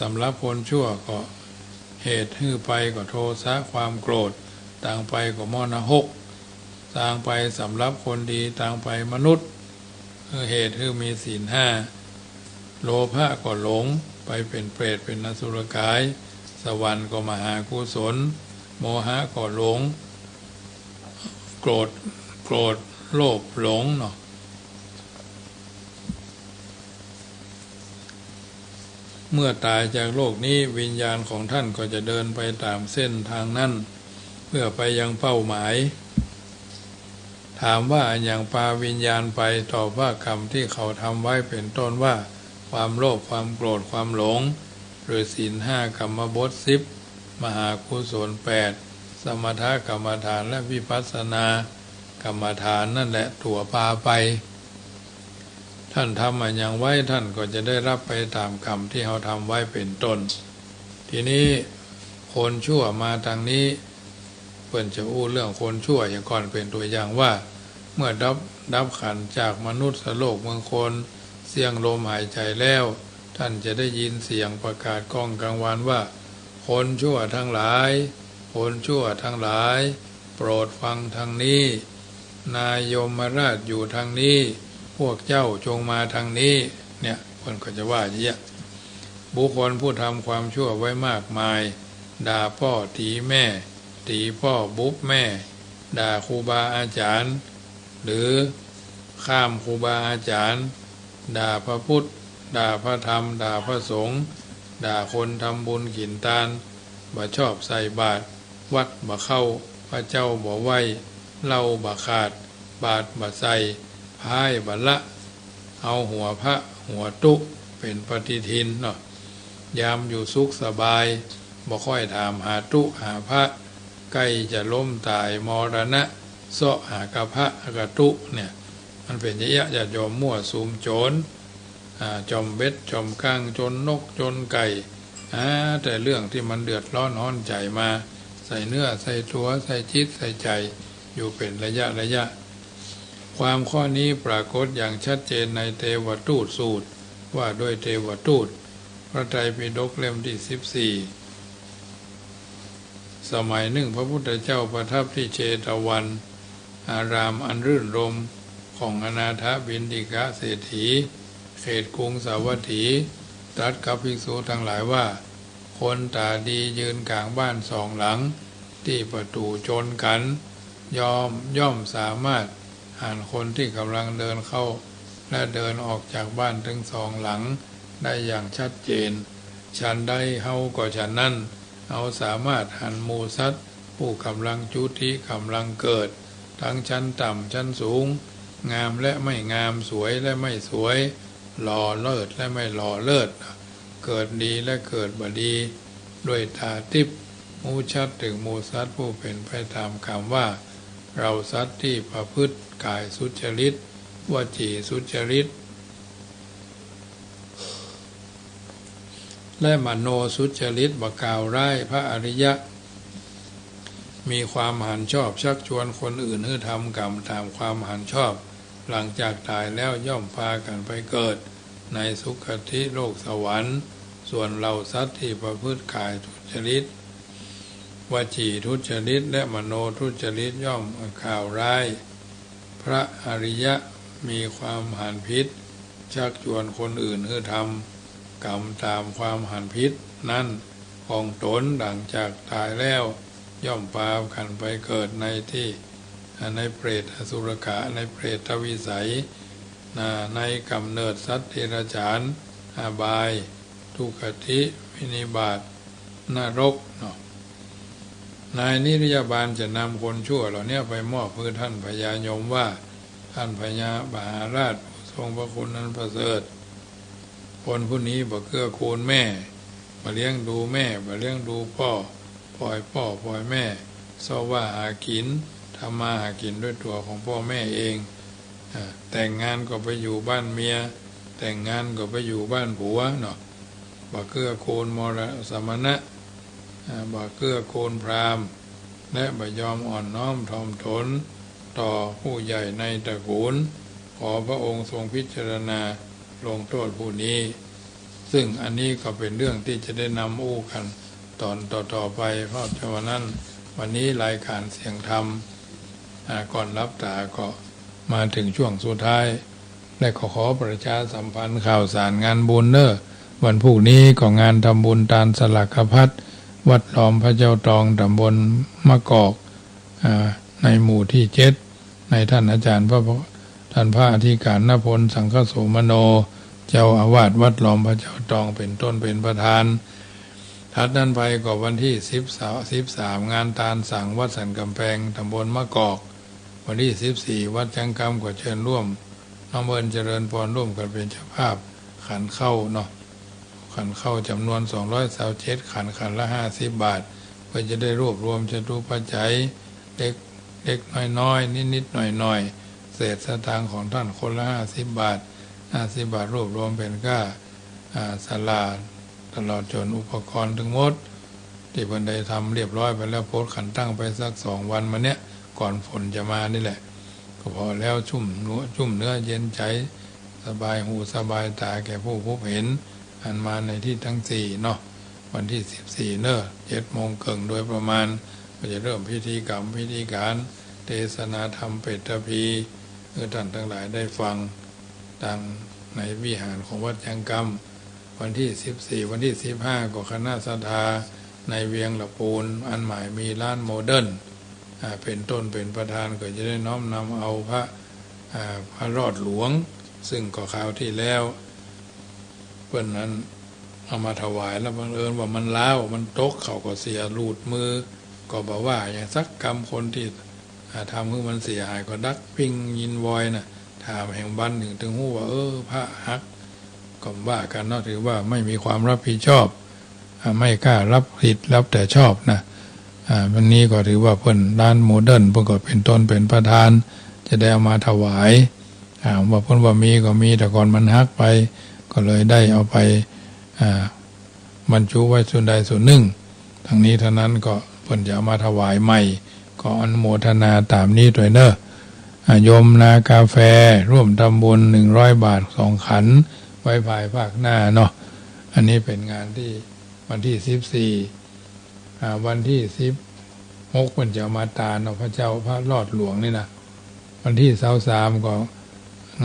สำหรับคนชั่วก็เหตุหื้อไปก็โทสะความโกรธ ตางไปก็มรณะหก ตางไปสำหรับคนดี ตางไปมนุษย์ เหตุหื้อมีศีลห้า โลภะก็หลง ไปเป๋นเปรตเป๋นอสุรกาย สวรรค์ก็มหากุศล โมหะก็หลง โกรธ โกรธ โลภ หลงเนาะ เมื่อต๋ายจากโลกนี้ วิญญาณของต้านก็จะเดินไปต๋ามเส้นตางนั้น เพื่อไปยังเป้าหมาย ถามว่าอะหยังปาวิญญาณไป ตอบว่ากรรมตี้เขาทำไว้เป๋นต้นว่า ความโลภ ความโกรธ ความหลง หรือศีลห้า กรรมบทสิบ มหากุศลแปด สมถกรรมฐาน และวิปัสสนากรรมฐานนั่นแหละตั๋วปาไป ต้านทำอะหยังไว้ ต้านก็จะได้ฮับไปต๋ามกรรมตี้เฮาทำไว้เป๋นต้น ทีนี้คนชั่วมาตางนี้ เปิ้นจะอู้เรื่องคนชั่วอย่างก่อน เป๋นตั๋วอย่างว่า เมื่อดับ ดับขันธ์จากมนุษย์โลกเมืองคน เสี้ยงลมหายใจ๋แล้ว ต้านจะได้ยินเสียงประกาศก้องกังวานว่า คนชั่วตังหลาย คนชั่วตังหลาย โปรดฟังตางนี้ นายยมราชอยู่ตางนี้ พวกเจ้าจงมาตางนี้ เนี่ย เปิ้นก็จะว่าอย่างเงี้ย บุคคลผู้ทำความชั่วไว้มากมาย ด่าป้อตี๋แม่ ตี๋ป้อบุบแม่ ด่าครูบาอาจ๋ารย์ หรือข้ามครูบาอาจ๋ารย์ ด่าพระพุทธ ด่าพระธรรม ด่าพระสงฆ์ ด่าคนทำบุญกิ๋นตาน บ่ชอบใส่บาตร วัดบ่เข้า พระเจ้าบ่ไหว้ เหล้าบ่ขาด บาตรบ่ใส่ พายบ่ละ เอาหัวพระหัวตุ๊ เป๋นปฏิทินเนาะ ยามอยู่สุขสบาย บ่ค่อยถามหาตุ๊หาพระ ใก้จะล้มต๋ายมรณะ เซาะหาก้าพระก้าตุ๊เนี่ย มันเป๋นอย่างเงี้ย ญาติโยมมั่วสุมจ๋น อ่า จ๋อมเบ็ดจ๋อมก้าง จ๋นนกจ๋นไก่ หาแต่เรื่องตี้มันเดือดร้อนฮ้อนใจ๋มา ใส่เนื้อใส่ตั๋ว ใส่จิตใส่ใจ๋ อยู่เป๋นระยะระยะ ความข้อนี้ปรากฏอย่างชัดเจนในเทวทูตสูตร ว่าด้วยเทวทูต พระไตรปิฎกเล่มตี้สิบสี่ สมัยนึ่งพระพุทธเจ้าประทับตี้เชตวัน อารามอันรื่นรมย์ของอนาถบิณฑิกะเศรษฐี เขตกรุงสาวัตถี ตรัสกับภิกษุตังหลายว่า คนต๋าดียืนก๋างบ้านสองหลัง ตี้ประตู๋จนกั๋น ย่อม ย่อมสามารถหันคนตี้ก่ำลังเดินเข้า และเดินออกจากบ้านตึงสองหลังได้อย่างชัดเจน ฉันใดเฮาก็ฉันนั้น เฮาสามารถหันหมู่สัตว์ผู้ก่ำลังจุติ ก่ำลังเกิด ตังชั้นต่ำชั้นสูง งามและไม่งาม สวยและไม่สวย หล่อเลิศและไม่หล่อเลิศ เกิดดีและเกิดบ่ดี ด้วยต๋าติ๊บ ฮู้ชัดเถิงหมู่สัตว์ผู้เป๋นไปต๋ามก๋รรมว่า เฮาสัตว์ตี้ประพฤติก๋ายสุจริต วจีสุจริต และมโนสุจริต บ่กล่าวร้ายพระอริยะ มีความหันชอบชักชวนคนอื่นหื้อทำกรรมต๋ามความหันชอบ หลังจากต๋ายแล้วย่อมปากั๋นไปเกิดในสุคติโลกสวรรค์ ส่วนเฮาสัตว์ตี้ประพฤติก๋ายทุจริต วจีทุจริต และมโนทุจริต ย่อมกล่าวร้ายพระอริยะ มีความหันผิด ชักชวนคนอื่นหื้อทำกรรมต๋ามความหันผิดนั้นของต๋น หลังจากต๋ายแล้วย่อมปากั๋นไปเกิดในตี้ ในเปรตอสุรกะ ในเปรตวิสัย ในก๋ำเนิดสัตว์เดรัจฉาน อบาย ทุคติ วินิบาต นรกเนาะ นายนิรยาบาลจะนำคนชั่วเหล่านี้ไปมอบหื้อต้านพญายมว่า ต้านพญามหาราชผู้ทรงพระคุณอันประเสริฐ คนผู้นี้บ่เกื้อกูลแม่ บ่เลี้ยงดูแม่ บ่เลี้ยงดูป้อ ปล่อยป้อปล่อยแม่ เซาะว่าหากิ๋น ทำมาหากิ๋นด้วยตั๋วของป้อแม่เอง อ่า แต่งงานก็ไปอยู่บ้านเมีย แต่งงานก็ไปอยู่บ้านผัวเนาะ บ่เกื้อกูลมรสมณะ อ่า บ่เกื้อกูลพราหมณ์ และบ่ยอมอ่อนน้อมถ่อมต๋นต่อผู้ใหญ่ในตระกูล ขอพระองค์ทรงพิจารณาลงโต้ษผู้นี้ ซึ่งอันนี้ก็เป๋นเรื่องตี้จะได้นำอู้กั๋นต๋อนต่อๆ ไป เพราะฉะนั้นวันนี้รายก๋านเสียงธรรม อ่า ก่อนหลับต๋าก็มาเถิงช่วงสุดท้าย และก็ขอประชาสัมพันธ์ข่าวสารงานบุญเน่อ วันพูกนี้ก็งานทำบุญตานสลากพัด วัดล้อมพระเจ้าตอง ต๋ำบลมะกอก อ่า ในหมู่ตี้เจ็ด ในต้านอาจ๋ารย์พระ ต้านพระอธิก๋านนพล สังคโสมโน เจ้าอาวาสวัดล้อมพระเจ้าตอง เป๋นต้นเป๋นประธาน ถัดนั้นไปก็วันตี้สิบสาม งานตานสังวัดสันก๋ำแปง ต๋ำบลมะกอก วันตี้สิบสี่ วัดจังกำ ก็เจิญร่วม น้องเอิญเจริญพรร่วมกั๋นเป๋นเจ้าภาพขันข้าวเนาะ ขันข้าวจ๋ำนวนสองร้อยซาวเจ็ดขัน ขันละห้าสิบบาท เปื้อจะได้รวบรวมจตุปัจจัยเล็ก เล็กน้อยๆ นิดๆ หน่อยๆ เศษสตางค์ของต้านคนละห้าสิบบาท ห้าสิบบาทรวบรวมเป๋นก้า อ่า ศาลา ตลอดจ๋นอุปกรณ์ตึงหมด ตี้เปิ้นได้ทำเรียบร้อยไปแล้ว ปลดขันตั้งไปสักสองวันมาเนี้ย ก่อนฝนจะมานี่แหละ ก็พอแล้ว ชุ่มเนื้อ ชุ่มเนื้อเย็นใจ๋ สบายหูสบายต๋าแก่ผู้พบเห็น อันมาในตี้ตังสี่เนาะ วันตี้สิบสี่เนาะ เจ็ดโมงเกิ่งโดยประมาณ ก็จะเริ่มพิธีกรรมพิธีก๋าน เตสนาธรรมเปตภี หื้อต้านตังหลายได้ฟัง ตังในวิหารของวัดแจ้งกำ วันตี้สิบสี่ วันตี้สิบห้า ก็คณะศรัทธาในเวียงละปูน อันหมายมีลานโมเดิร์น อ่า เป๋นต้นเป๋นประธาน ก็จะได้น้อมนำเอาพระ อ่า พระรอดหลวง ซึ่งก็คราวตี้แล้ว เปิ้นนั้นเอามาถวายแล้วบังเอิญว่ามันร้าว มันตก เขาก็เสียหลุดมือ ก็บ่ว่าหยังสักกำ คนตี้ อ่า ทำหื้อมันเสียหายก็ดักปิ้งยินวอยน่ะ ถามแหมบั้นนึ่ง ตึงฮู้ว่า เออ พระหัก ก็ว่ากั๋นเนาะ ถือว่าไม่มีความรับผิดชอบ อ่า ไม่กล้ารับผิด รับแต่ชอบนะ อ่า วันนี้ก็ถือว่าเปิ้นลานโมเดิร์น เปิ้นก็เป๋นต้นเป๋นประธาน จะได้เอามาถวาย อ่า ว่าเปิ้นว่ามีก็มี แต่ก่อนมันหักไป ก็เลยได้เอาไป อ่า บรรจุไว้ส่วนใดส่วนนึ่ง ตังนี้ตังนั้นก็เปิ้นจะเอามาถวายใหม่ ก็อนุโมทนาต๋ามนี้ตวยเนาะ อ่า โยมนากาแฟร่วมทำบุญหนึ่งร้อยบาทสองขัน ไว้ภายภาคหน้าเนาะ อันนี้เป๋นงานตี้วันตี้สิบสี่ อ่า วันตี้สิบหกเปิ้นจะเอามาตานเนาะ พระเจ้าพระรอดหลวงนี่นะ วันตี้ซาวสามก็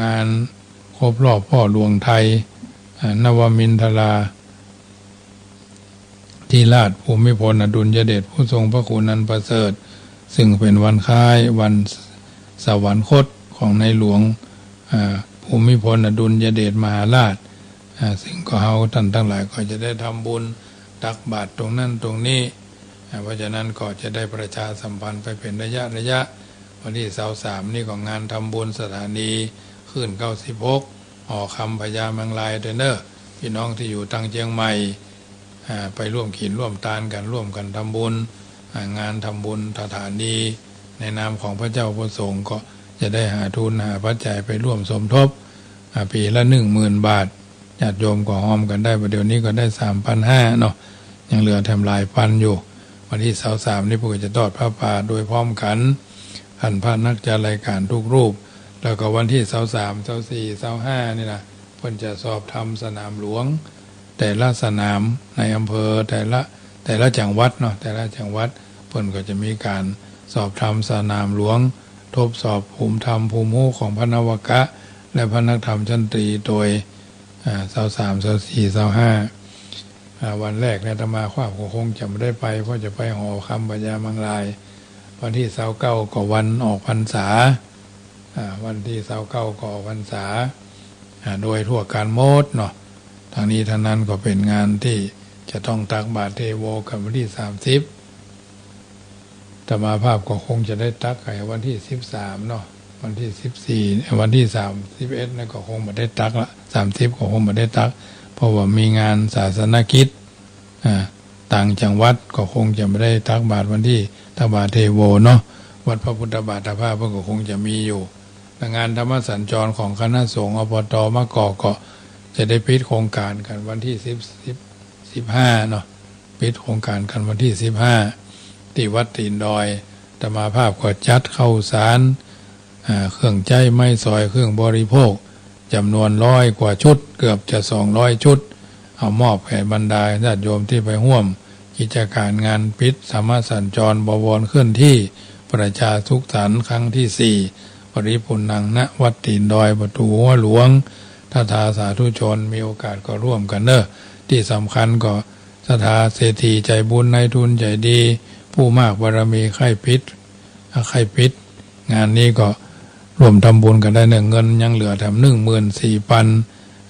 งานครบรอบพ่อหลวงไทย อ่า นวมินทรา ธิราชภูมิพลอดุลยเดชผู้ทรงพระคุณอันประเสริฐ ซึ่งเป๋นวันคล้ายวันสวรรคตของในหลวง อ่า ภูมิพลอดุลยเดชมหาราช อ่า ซึ่งก็เฮาต้านตังหลายก็จะได้ทำบุญตักบาตรตรงนั้นตรงนี้ อ่า เพราะฉะนั้นก็จะได้ประชาสัมพันธ์ไปเป๋นระยะระยะ วันตี้ซาวสามนี่ก็งานทำบุญสถานีคลื่นเก้าสิบหก หอคำพญาเมืองลายตวยเนาะ พี่น้องตี้อยู่ตังเจียงใหม่ อ่า ไปร่วมกิ๋นร่วมตานกั๋น ร่วมกั๋นทำบุญ อ่า งานทำบุญสถานี ในนามของพระเจ้าพระสงฆ์ ก็จะได้หาทุนหาปัจจัยไปร่วมสมทบ อ่า ปี๋ละหนึ่งหมื่นบาท ญาติโยมก็ฮอมกั๋นได้ บ่าเดี่ยวนี้ก็ได้สามปันห้าเนาะ ยังเหลือแถมหลายปันอยู่ วันตี้ซาวสามนี่เปิ้นก็จะทอดผ้าป่าโดยพร้อมกั๋น ต้านพระนักจัดรายก๋านทุกรูป แล้วก็วันตี้ซาวสาม ซาวสี่ ซาวห้านี่นะ เปิ้นจะสอบธรรมสนามหลวง แต่ละสนามในอำเภอ แต่ละ แต่ละจังหวัดเนาะ แต่ละจังหวัด เปิ้นก็จะมีก๋านสอบธรรมสนามหลวง ทดสอบภูมิธรรมภูมิฮู้ของพระนวกะ และพระนักธรรมชั้นตรี โดย อ่า ซาวสาม ซาวสี่ ซาวห้า อ่า วันแรกเนี่ยอาตมาภาพก็คงจะบ่ได้ไป เพราะจะไปหอคำพญาเมืองลาย วันตี้ซาวเก้าก็วันออกพรรษา อ่า วันตี้ซาวเก้าก็ออกพรรษา อ่า โดยทั่วกั๋นหมดเนาะ ตังนี้ตังนั้นก็เป๋นงานตี้จะต้องตักบาตรเทโวกั๋นวันตี้สามสิบ อาตมาภาพก็คงจะได้ตักไอ้วันตี้สิบสามเนาะ วันตี้สิบสี่ วันตี้สามสิบเอ็ดนั่นก็คงบ่ได้ตักละ สามสิบก็คงบ่ได้ตัก เพราะว่ามีงานศาสนกิจ อ่า ต่างจังหวัดก็คงจะบ่ได้ตักบาตรวันตี้ ตักบาตรเทโวเนาะ วัดพระพุทธบาทตาภาพเปิ้นก็คงจะมีอยู่ และงานธรรมสัญจรของคณะสงฆ์ อปต มะกอก ก็จะได้ปิดโครงก๋านกั๋นวันตี้สิบ สิบ สิบห้าเนาะ ปิดโครงก๋านกั๋นวันตี้สิบห้า ตี้วัดตีนดอย อาตมาภาพก็จัดข้าวสาร อ่า เครื่องใจ๊ไม้สอย เครื่องบริโภค จ๋ำนวนร้อยกว่าชุด เกือบจะสองร้อยชุด เอามอบแก่บรรดาญาติโยมตี้ไปฮ่วมกิจก๋านงานปิดธรรมสัญจรบวรเคลื่อนที่ ประชาสุขสันต์ครั้งตี้สี่ ปริปุณณัง ณ วัดตีนดอย ประตู๋หัวหลวง ศรัทธาสาธุชน มีโอกาสก็ฮ่วมกั๋นเนาะ ตี้สำคัญก็ ศรัทธาเศรษฐีใจ๋บุญ นายทุนใจ๋ดี ผู้มากบารมี ใค่ปิด อ่า ใค่ปิดงานนี้ก็ฮ่วมทำบุญกั๋นได้เนาะ เงินยังเหลือแถมหนึ่งหมื่นสี่ปัน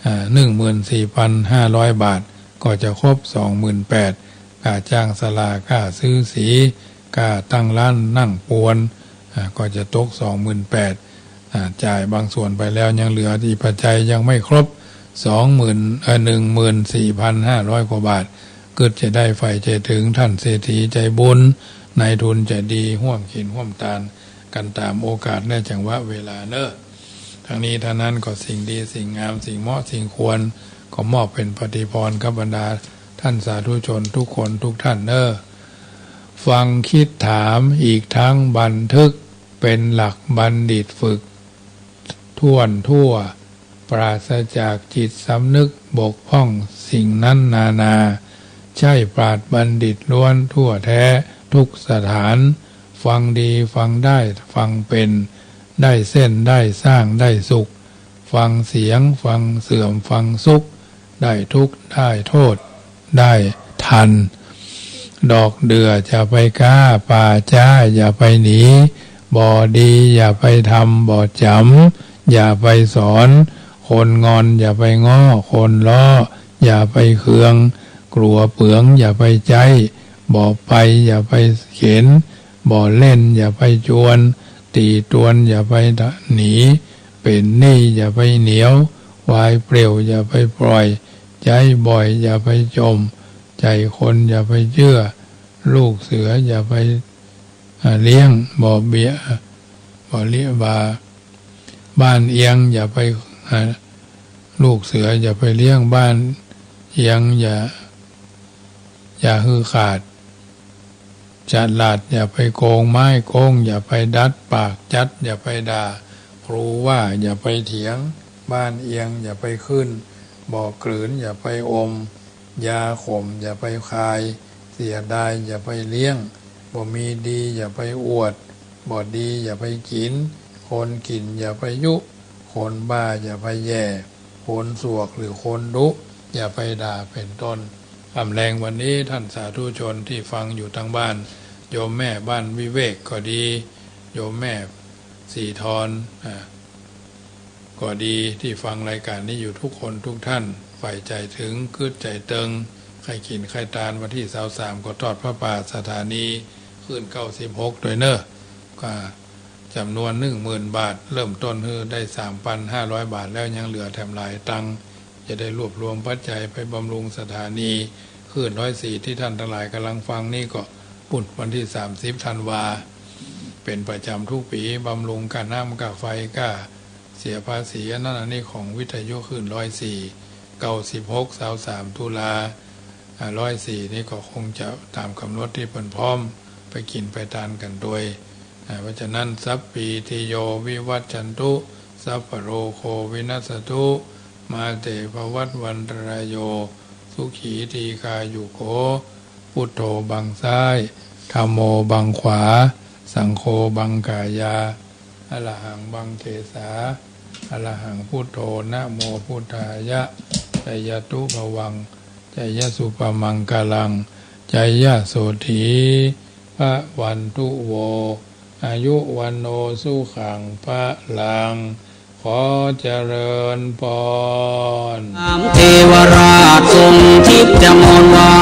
อ่า หนึ่งหมื่นสี่ปันห้าร้อยบาท ก็จะครบสองหมื่นแปด ค่าจ้างศาลา ค่าซื้อสี ค่าตั้งร้านนั่งปวน อ่า ก็จะตกสองหมื่นแปด อ่า จ่ายบางส่วนไปแล้ว ยังเหลืออีกปัจจัยยังไม่ครบ สองหมื่น เอ่อ หนึ่งหมื่นสี่พันห้าร้อยกว่าบาท กึ๊ดจะได้ใฝ่จะเถิงต้านเศรษฐีใจ๋บุญ นายทุนใจ๋ดี ฮ่วมกิ๋นฮ่วมตานกั๋นต๋ามโอกาสและจังหวะเวลาเนาะ ตังนี้ตังนั้นก็สิ่งดีสิ่งงาม สิ่งเหมาะสิ่งควร ก็มอบเป๋นปฏิภรณ์กับบรรดา ท่านสาธุชนทุกคนทุกท่านเน่อ ฟังคิดถามอีกทั้งบันทึก เป๋นหลักบัณฑิตฝึกถ้วนทั่ว ปราศจากจิตสำนึกบกพร่องสิ่งนั้นนานา ใช่ปราชญ์บัณฑิตล้วนทั่วแท้ทุกสถาน ฟังดีฟังได้ฟังเป๋น ได้เส้นได้สร้างได้สุข ฟังเสียงฟังเสื่อมฟังสุข ได้ทุกข์ได้โทษได้ทัน ดอกเดื่ออย่าไปก๊า ป่าจ๊าอย่าไปหนี บ่ดีอย่าไปทำ บ่จ๋ำอย่าไปสอน คนงอนอย่าไปง้อ คนล้ออย่าไปเคือง กลัวเปืองอย่าไปใจ๊ บ่ไปอย่าไปเข็น บ่เล่นอย่าไปจวน ตี๋ตวนอย่าไปหนี เป๋นหนี้อย่าไปเหนียว วายเปล่วอย่าไปปล่อย ใจ๊บ่อยอย่าไปจ่ม ใจ๋คนอย่าไปเจื้อ ลูกเสืออย่าไป อ่า เลี้ยง บ่เบีย บ่เลี้ย บ่า บ้านเอียงอย่าไป อ่า ลูกเสืออย่าไปเลี้ยง บ้านเอียงอย่า อย่าหื้อขาด ฉลาดอย่าไปโกง ไม้โก้งอย่าไปดัด ปากจัดอย่าไปด่า ครูว่าอย่าไปเถียง บ้านเอียงอย่าไปขึ้น บ่อกลื๋นอย่าไปอม ยาขมอย่าไปคาย เสียดายอย่าไปเลี้ยง บ่มีดีอย่าไปอวด บ่ดีอย่าไปกิ๋น คนกิ๋นอย่าไปยุ คนบ้าอย่าไปแหย่ คนสวกหรือคนดุอย่าไปด่า เป๋นต้น ค่ำแลงวันนี้ท่านสาธุชนตี้ฟังอยู่ตางบ้าน โยมแม่บ้านวิเวกก็ดี โยมแม่ศรีธร อ่า ก็ดีตี้ฟังรายก๋านนี้อยู่ทุกคนทุกท่าน ใฝ่ใจ๋เถิง กึ๊ดใจ๋เติง ใค่กิ๋นใค่ตาน วันตี้ซาวสามก็ทอดผ้าป่าสถานีคลื่นเก้าสิบหกตวยเน่อ ก็จ๋ำนวนหนึ่งหมื่นบาท เริ่มต้นหื้อได้สามปันห้าร้อยบาทแล้ว ยังเหลือแถมหลายตังค์ จะได้รวบรวมปัจจัยไปบำรุงสถานีคลื่นร้อยสี่ตี้ท่านตังหลายก่ำลังฟังนี้ก็ ปุ้นวันตี้สามสิบธันวา เป๋นประจ๋ำทุกปี๋ บำรุงก้าน้ำก้าไฟ ก้าเสียภาษีอันนั้นอันนี้ของวิทยุคลื่นร้อยสี่ เก้าสิบหก ซาวสาม ตุลา อ่า ร้อยสี่ นี่ก็คงจะต๋ามก๋ำหนดตี้เปิ้นพร้อมไปกิ๋นไปตานกั๋นตวย อ่า เพราะฉะนั้น สัพพีติโยวิวัชชันตุ สัพพะโรโควินัสสตุ มาเตภวัตวันตรายโย สุขีทีฆายุโก พุทโธบังซ้าย ธัมโมบังขวา สังโฆบังกายา อะระหังบังเขสา อะระหังพุทโธ นะโมพุทธายะ จายะตุพะวัง จายะสุปะมังกะลัง จายะโสฏฐี ภะวันตุโว อายุวัณโณสุขังพะลัง ขอเจริญพร เทวราชทรงทิพย์จะมนต์วา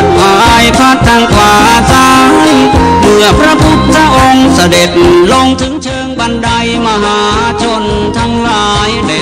ด พายพัดทางขวาซ้าย เมื่อพระพุทธองค์เสด็จลงถึงเชิงบันได มหาชนทั้งหลายได้